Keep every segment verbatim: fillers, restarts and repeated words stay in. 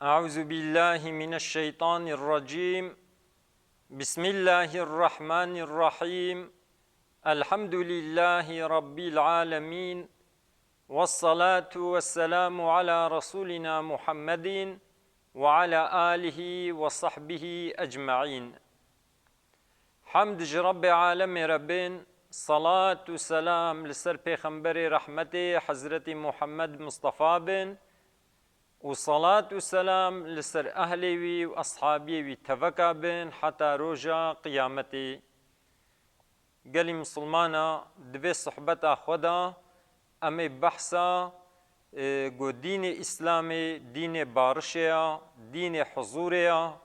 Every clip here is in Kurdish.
أعوذ بالله من الشيطان الرجيم. بسم الله الرحمن الرحيم. الحمد لله رب العالمين. والصلاة والسلام على رسولنا محمد وعلى آله وصحبه أجمعين. Hemd ji Rebbê alemê re bin, salat û selam li ser Pêxemberê rehmetê Hezretî Muhammed Mustafa bin û salat û selam li ser ehlê wî û eshabiyê wî teveka bin heta roja qiyametê. Gelî misilmana, di vê sohbeta xwe de em ê behsa, e, ku dînê Îslamê dînê barişê ya, dînê huzûrê ya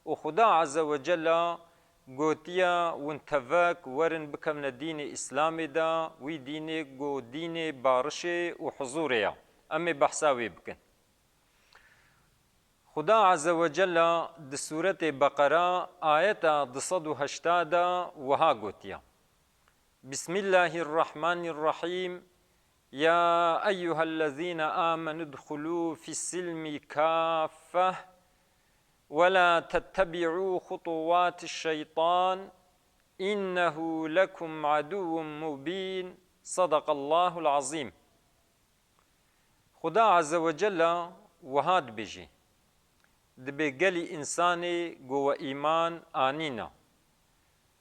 û Xuda Azze ve Cella gotiya, win tevek werin bikevne dînê Îslamê de, wî dînê ku dînê barişê û huzûrê ya. Em ê behsa wê bikin. Xuda Azze ve Cella di Sûretê Beqera ayeta du sed û heştê de wiha gotiya: بسم الله الرحمن الرحيم. يا أيها الذين آمنوا ادخلوا في السلم كافة ولا تتبعوا خطوات الشيطان إنه لكم عدو مبين. صدق الله العظيم. Xuda Azze ve Cella wiha dibêje: Dibê gelî însanê ku we îman anîna,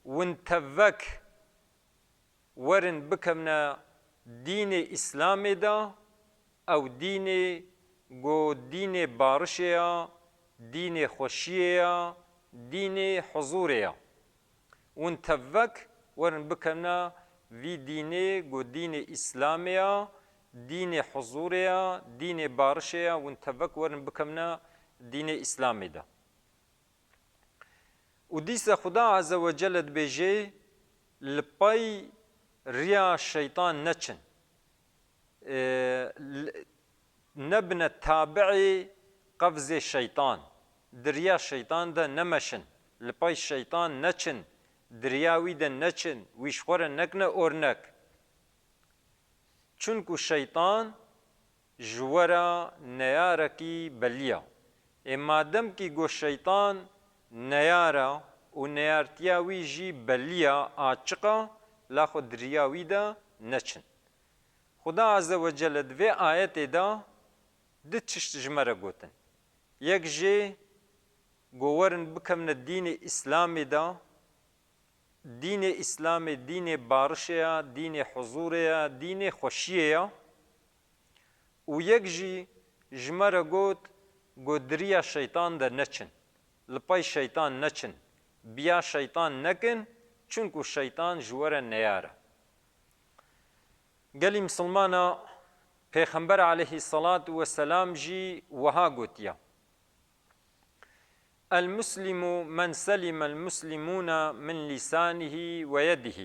win tevek werin bikevne dînê Îslamê de, ew dînê ku dînê barişê ya, dînê xweşiyê ya, dînê huzûrê ya. Win tevek werin bikevne vî dînê ku dînê Îslamê ya, dînê huzûrê ya, dînê barişê ya, win tevek werin bikevne dînê Îslamê de. Û dîsa Xuda Azze ve Celle dibêje: Li pey riya şeytan neçin. E, l-, nebine tabi'ê qevzê şeytan. Di riya şeytan de nemeşin. Li pey şeytan neçin. Di riya wî de neçin. Wî ji xwe re nekine ornek. Çunku şeytan ji we re neyarekî belî ya. Ê mademkî ku şeytan neyar e û neyartiya wî jî belî ya, açiq e, la xwe di riya wî de neçin. Xuda Azze ve Celle di vê ayetê de du tişt ji me re gotin. Yek jê ku werin bikevne dînê Îslamê de, dînê Îslamê dînê barişê ya, dînê huzûrê ya, dînê xweşiyê ya. Û yek jî ji me re got, got: Di riya şeytan de neçin, li pey şeytan neçin, biya şeytan nekin, çunku şeytan ji we re neyar e. Gelî misilmana, Pêxember aleyhisselatu vesselam jî wiha gotiya: المسلم من سلم المسلمون من لسانه ويده،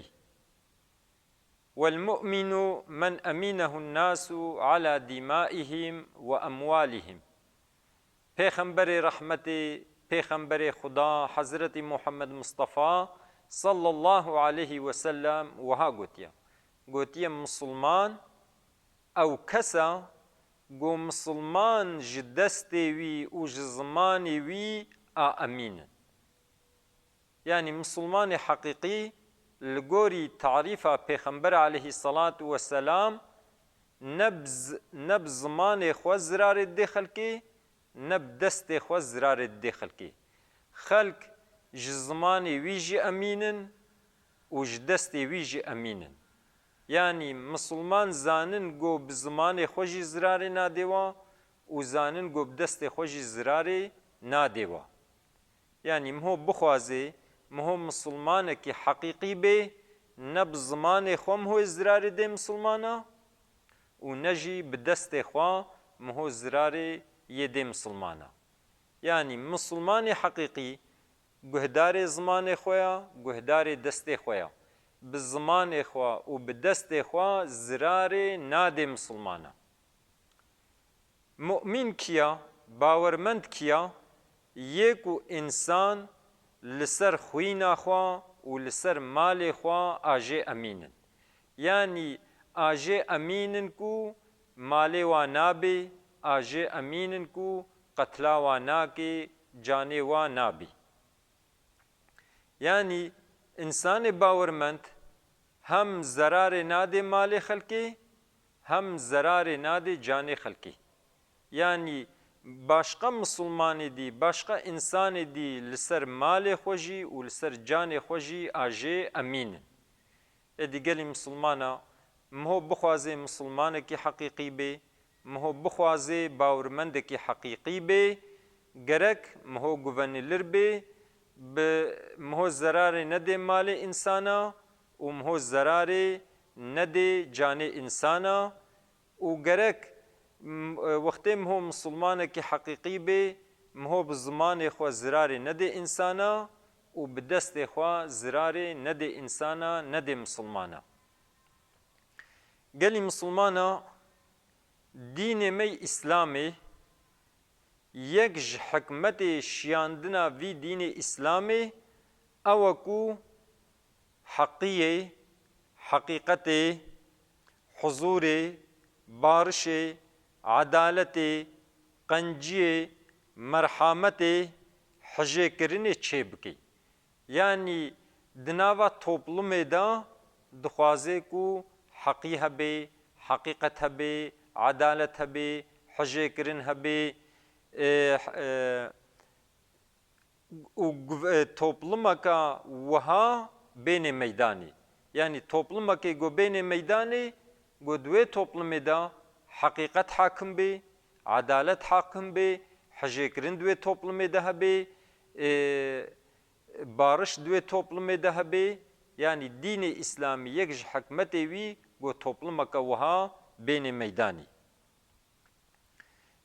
والمؤمن من أمنه الناس على دمائهم وأموالهم. Pêxemberê rehmetê, Pêxemberê Xuda, Hezretî Muhammed Mustafa sallallahu aleyhi ve sellem wiha gotiye. Gotiye, misilman ew kes e ku misilman ji destê wî û ji zimanê wî a emîn in. Yanî misilmanê heqîqî li gorî tarîfa Pêxember aleyhisselatu vesselam ne bi z-, ne bi zimanê xwe zirarê didê xelkê, ne bi destê xwe zirarê didê xelkê. Xelk ji zimanê wî jî emîn in û ji destê wî jî emîn in. Yanî misilman zanin ku bi zimanê xwe jî zirarê nadê wa û zanin ku bi destê xwe jî zirarê nadê wa. Yanî miho bixwazê, miho misilmanekî heqîqî bê, ne bi zimanê xwe miho zirarê dê misilmana û ne jî bi destê xwe miho zirarê yê dê misilmana. Yanî misilmanê heqîqî guhdarê zimanê xwe ya, guhdarê destê xwe ya. Bi zimanê xwe û bi destê xwe zirarê nadê misilmana. Mu'mîn kî ya, bawermend kî ya? Yê ku însan li ser xwîna xwe û li ser malê xwe a jê emîn in. Yanî a jê emîn in ku malê wa nabê, a jê emîn in ku qetla wa nakê, canê wa nabî. Yanî însanê bawermend hem zerarê nadê malê xelkê, hem zerarê nadê canê xelkê. Yanî başqa misilmanê dî, başqa însanê dî li ser malê xwe jî û li ser canê xwe jî a jê emîn in. Êdî gelî misilmana, miho bixwazê misilmanekî heqîqî bê, miho bixwazê bawermendekî heqîqî bê, gerek miho guvenîlir bê, bi miho zerarê nedê malê însana û miho zerarê nedê canê însana û gerek, m-, wextê miho misilmanekî heqîqî bê, miho bi zimanê xwe zirarê nedê însana û bi destê xwe zirarê nedê însana, nedê misilmana. Gelî misilmana, dînê me yî Îslamê, yek ji hikmetê şiyandina vî dînê Îslamê ew e ku heqiyê, heqîqetê, huzûrê, barişê, edaletê, qenciyê, merhametê, hijêkirinê çêbikê. Yanî di nava toplumê de dixwaze ku heqî hebe, heqîqet hebe, edalet hebe, hijêkirin hebe, e, e, û guv-, e, toplumeka wiha bênê meydanê. Yanî toplumekê ku bênê meydanê, ku di wê toplumê de heqîqet hakim bê, edalet hakim bê, hijêkirin di wê toplumê de hebe, e, bariş di wê toplumê de hebe. Yanî dînê Îslamî yek ji hikmetê wî ku toplumeke wiha bênê meydanê.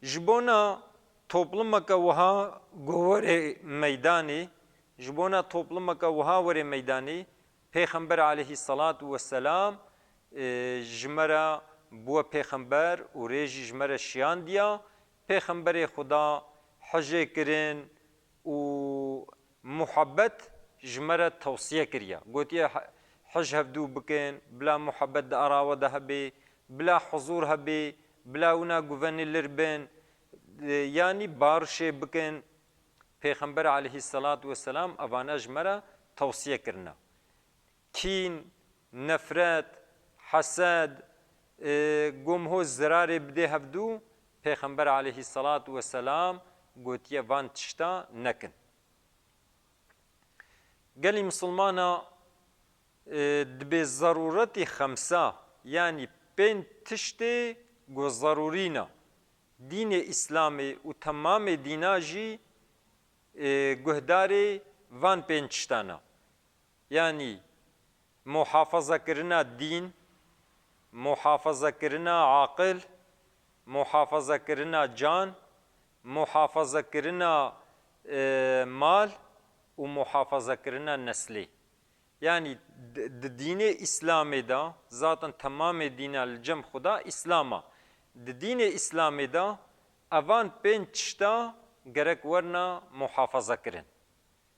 Ji bona toplumeke wiha ku were meydanê, ji bona toplumeke wiha were meydanê, Pêxember aleyhisselatu vesselam, e, ji me re bûye pêxember û rê jî ji me re şiyandiya. Pêxemberê Xuda hijêkirin û muhabbet ji me re tewsiye kiriye. Gotiye, "He-, hij hevdû bikin, bila muhabbet di ara we de hebe, bila huzûr hebe, bila wina guvenîlir bin, e, yanî barişê bikin." Pêxember aleyhisselatu vesselam evane ji me re tewsiye kirine. Kîn, nefret, hesed, e, ku miho zirarê bidê hevdû, Pêxember aleyhisselatu vesselam gotiye van tişta nekin. Gelî misilmana, e, dibê zerûretî xemsa, yanî pênc tiştê ku zerûrî ne, dînê Îslamê û temamê dîna jî, e, guhdarê van pênc tiştan e. Yanî muhafazekirina dîn, muhafazekirina aqil, muhafazekirina can, muhafazekirina, e, mal û muhafazekirina neslê. Yanî di, di dînê Îslamê de, zaten temamê dîna li cem Xuda Îslam e. Di dînê Îslamê de evan pênc tişta gerek werna muhafaza kirin.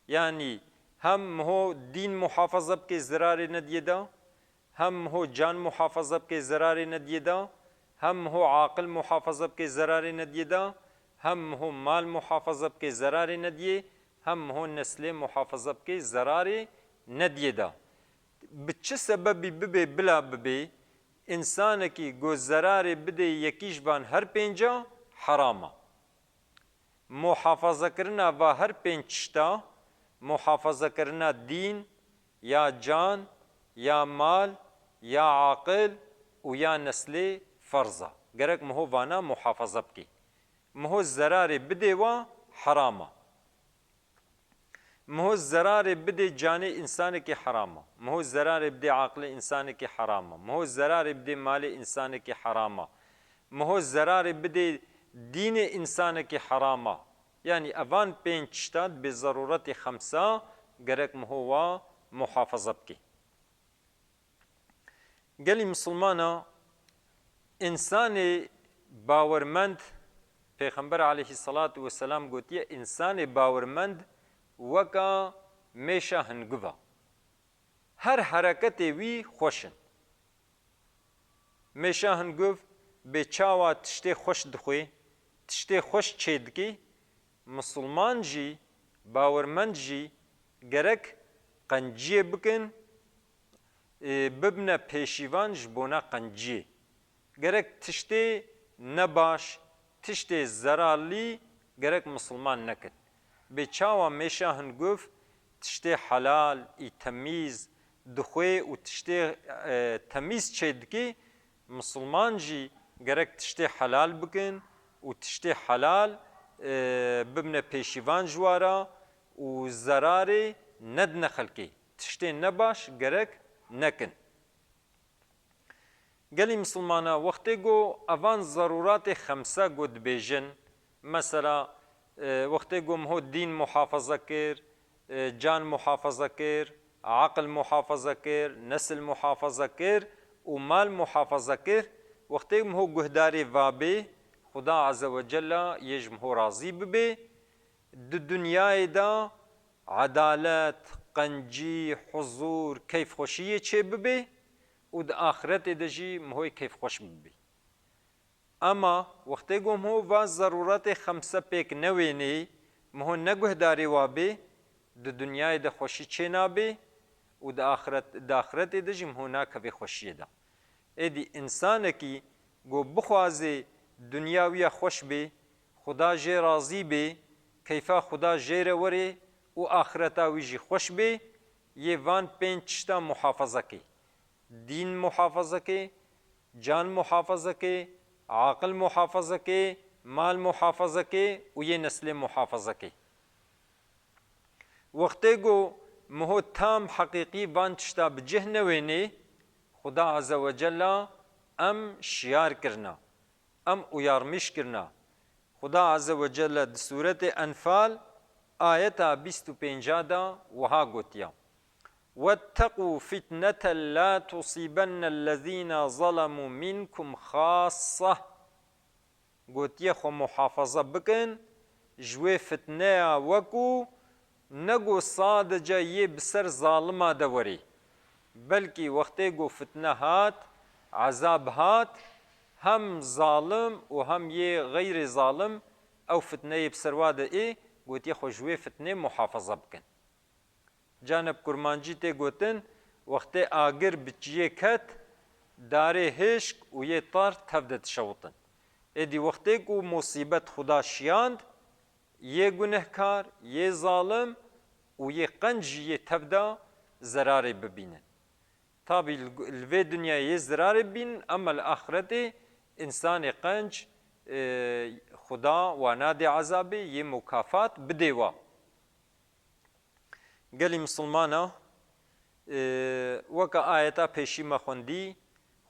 Yanî hem miho dîn muhafaza bike zirarê nediyê de, hem miho can muhafaza bike zirarê nediyê de, hem miho aqil muhafaza bike zirarê nediyê de, hem miho mal muhafaza bike zirarê nediyê, hem miho neslê muhafaza bike zirarê nediyê de. Bi çi sebebî bibe bila bibe, însanekî ku zirarê bidê yekî ji van her pênca, heram e. Muhafazekirina va her pênc tişta, muhafazekirina dîn, ya can, ya mal, ya aqil û ya neslê ferz e. Gerek miho vana muhafaza bike. Miho zerarê bidê wa, heram e. Miho zerarê bidê canê însanekî, heram e. Miho zerarê bidê aqilê însanekî, heram e. Miho zerarê bidê malê însanekî, heram e. Miho zerarê bidê dînê însanekî, heram e. Yanî evan pênc tişta dibê zerûretê xemsa gerek miho wa muhafaza bike. Gelî misilmana, însanê bawermend, Pêxember aleyhisselatu vesselam gotiye, însanê bawermend weka mêşa hinguv e. Her hereketê wî xweş in. Mêşa hinguv bê çawa tiştê xweş dixwê, tiştê xweş çêdikî, misilman jî, bawermend jî gerek qenciyê bikin, ê, bibine pêşîvan ji bona qenciyê. Gerek tiştê nebaş, tiştê zerarlî gerek misilman nekin. Bê çawa mêşa hingûf tiştê helal, î temîz dixwê û tiştê, e, temîz çêdikî, misilman jî gerek tiştê helal bikin û tiştê helal, e, bibine pêşîvan ji wa re û zerarê nedine xelkê. Tiştê nebaş gerek nekin. Gelî misilmana, wextê ku evan zerûratê xemse ku dibêjin, mesela, e, wextê ku miho dîn muhafaza kir, e, can muhafaza kir, aqil muhafaza kir, nesil muhafaza kir û mal muhafaza kir, wextê miho guhdarê va bê, Xuda Azze ve Cella yê ji miho razî bibê, di dinyayê de edalet, qencî, huzûr, keyfxweşiyê çê bibê û di axiretê de jî mihoyê keyfxweş bibê. Ema wextê ku miho va zerûretê xemse pêk newênê, miho ne guhdarê wa bê, di dinyayê de xweşî çê nabê û di axiret, di axiretê de jî miho nakevê xweşiyê de. Êdî însanekî ku bixwazê dinya wî ya xweş bê, Xuda jê razî bê, keyfa Xuda jê re werê û axireta wî jî xweş bê, yê van pênc tişta muhafaza kê. Dîn muhafaza kê, can muhafaza kê, aqil muhafaza kê, mal muhafaza kê û yê neslê muhafaza kê. Wextê ku miho tam heqîqî van tişta bi cih newênê, Xuda Azze ve Cella em şiyar kirina, em uyarmîş kirina. Xuda Azze ve Celle di Sûretê Enfal ayeta bîst û pênca de wiha gotiya, "وَاتَّقُوا فِتْنَةً لَا تُصِيبَنَّ الَّذِينَ ظَلَمُوا مِنْكُمْ خَاصَّةً." Gotiye, xwe muhafaza bikin ji wê fitneya, wekû ne ku sadece yê bi ser zalima de werê, belkî wextê ku fitne hat, ezab hat, hem zalim û hem yê xeyrê zalim ew fitneyê bi ser wa de ê, gotiye, xwe ji wê fitnê muhafaza bikin. Cane bi kurmancî tê gotin, wextê agir bi çiyê ket, darê hişk û yê tar tev de dişewitin. Êdî wextê ku musîbet Xuda şiyand, yê gunehkar, yê zalim û yê qenc jî yê tev de zerarê bibînin. Tabî li, li vê dinyayê yê zerarê bibînin, ema li axiretê însanê qenc, e, Xuda wa nadê ezabê, yê mukafat bidê wa. Gelî misilmana, e, weke ayeta pêşî me xwendî,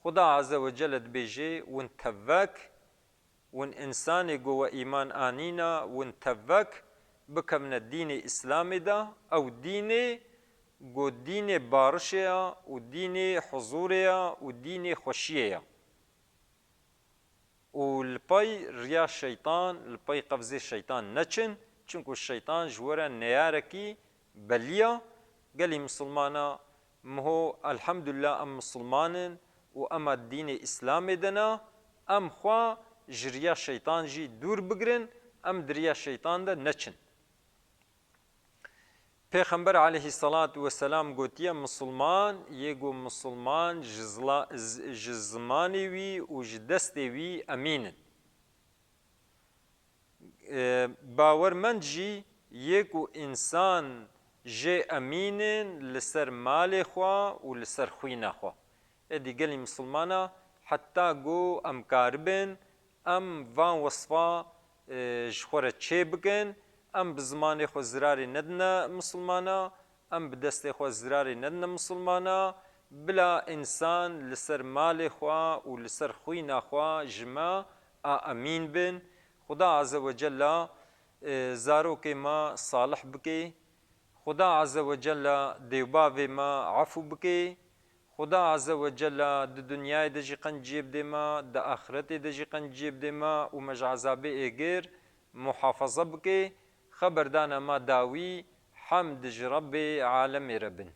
Xuda Azze ve Celle dibêje, win tevek, win însanê ku we îman anîna, win tevek bikevne dînê Îslamê de, ew dînê ku dînê barişê ya û dînê huzûrê ya û dînê xweşiyê ya. Û li pey riya şeytan, li pey qevzê şeytan neçin, çunku şeytan ji we re neyarekî belî ya. Gelî misilmana, miho, elhamdulillah, em misilman in û ema dînê Îslamê de ne, em xwe ji riya şeytan jî dûr bigirin, em di riya şeytan de neçin. Pêxember aleyhisselatu vesselam gotiye, misilman yê ku misilman ji zila-, z-, ji zimanê wî û ji destê wî emîn in. E, bawermend jî yê ku însan jê emîn in li ser malê xwe û li ser xwîna xwe. Êdî gelî misilmana, heta ku em karibin, em van wesfa, e, ji xwe re çê bikin, em bi zimanê xwe zirarê nedine misilmana, em bi destê xwe zirarê nedine misilmana, bila însan li ser malê xwe û li ser xwîna xwe ji me a emîn bin. Xuda Azze ve Cella, e, zarokê me salih bike. Xuda Azze ve Cella dêvbavê me efû bike. Xuda Azze ve Cella di dinyayê de jî qenciyê bidê me, di axiretê de jî qenciyê bidê me û me ji ezabê êgir muhafaza bike. Xeberdana me dawî, hemd ji Rebbê alemê re bin.